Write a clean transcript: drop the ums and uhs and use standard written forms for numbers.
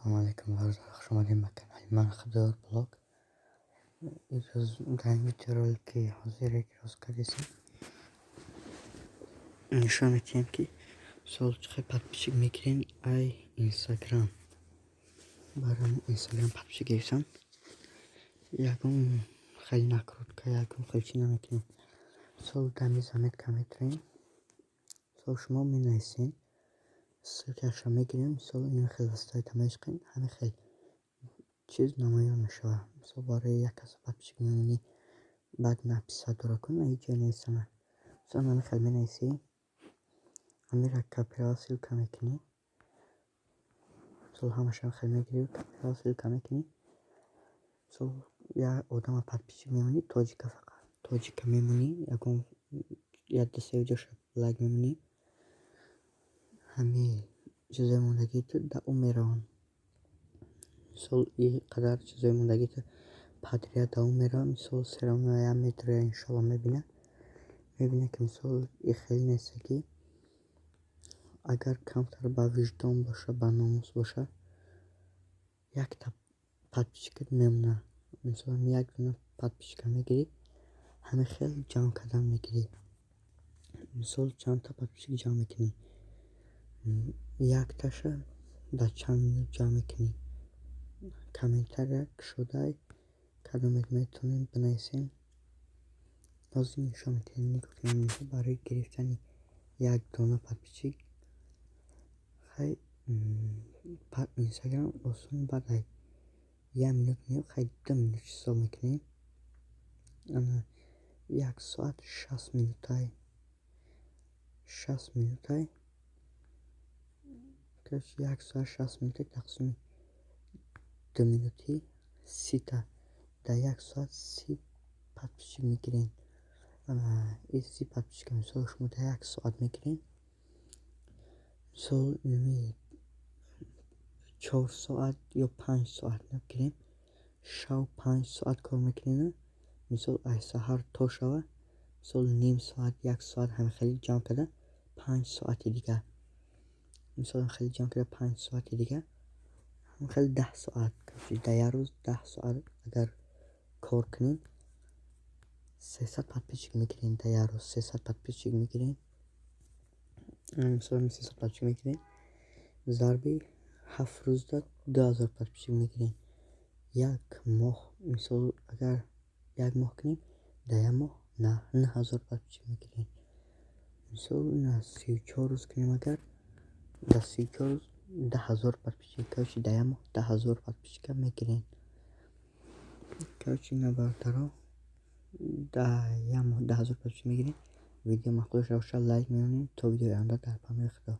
Ассалому алайкум, бародар, хуш омадем ба канали ман, Хабдор Блог. Имрӯз дар ин видеоролики ҳозире, ки рост кардесем, нишон медиҳем, ки мисол чӣ хел подписчик мегирем ай Инстаграм. Барои Инстаграм подписчик гирифтан ягон хеле накрутка, ягон хел чӣ намекунем. Мисол, дар заметка метавонем. Мисол, шумо менависед, ссылкаашро мегирем, мисол, ин хел сайта мешиқем, ҳамин хел чиз намоён мешавад. Мисол, барои як каса подписчик мемонӣ, баъд написать дора кун, ҳеҷ ҷо нависана. Мисол, ҳамин хел менависӣ, ҳаминро копировать ссылка мекунӣ. Мисол, ҳамааш ҳамин хел мегирӣ, копировать ссылка мекунӣ. Мисол, як одама подписчик мемонӣ, тоҷика, фақат тоҷика мемонӣ, ягон як ду се видеоша лайк мемонӣ, ҳамин чизои мондагии ту дар ӯ мераванд. Мисол, ин қадар чизои мондагии ту подряд дар ӯ мераванд. Мисол, всё равно як метра, иншоалло, мебинад. Мебинад, ки мисол ин хеле неста, ки агар камтар ба виҷдон боша, ба номус боша, якта подписчикат мемонад. Мисол, як дона подписчика мегирӣ, ҳамин хел ҷамъ кардан мегирӣ. Мисол, чандта подписчик ҷамъ мекунӣ? Якташа дар чанд минут ҷамъ мекунӣ? Комментария кушодай, кадомет метавонем, бинависем. Ҳозир нишон медиҳем. Нигоҳ кунед, барои гирифтани як дона подписчик, хай, Инстаграм осон, баъд ай як минут меёб, хай, 2 минут ҳисоб мекунем. Ана 1 соат 60 минутай, 60 минутай, 1 соат 60 минута тақсими 2 минутӣ, 30-та. Дар 1 соат 30 подписчик мегирем. Ин 30 подписчика, мисол, шумо дар 1 соат мегирем. Мисол, 4 соат ё 5 соат нагирем, шав 5 соат кор мекунем. Мисол, аз саҳар то шава, мисол, ним соат, як соат, ҳамин хеле ҷамъ карда 5 соати дигар, мисол, хеле ҷамъ карда 5 соати дигар, ҳамин хеле 10 соат. Дар як рӯз 10 соат агар кор кунем, 300 подписчик мегирем. Дар як рӯз 300 подписчик мегирем. Мисол, 300 подписчик мегирем, зарби 7 рӯзда 2000 подписчик мегирем. Як моҳ, мисол, агар як моҳ кунем, дар як моҳ 9000 подписчик мегирем. Мисол, 34 рӯз кунем агар, дар 34 рӯз 10 000 подписчик. Короче, дар як моҳ 10 000 подписчика мегирем. Короче, ина, бародаро, дар як моҳ 10 000 подписчик мегирем. Видео маъқул шуда бошад, лайк мемонем. То видеои оянда дар паноҳи Худо.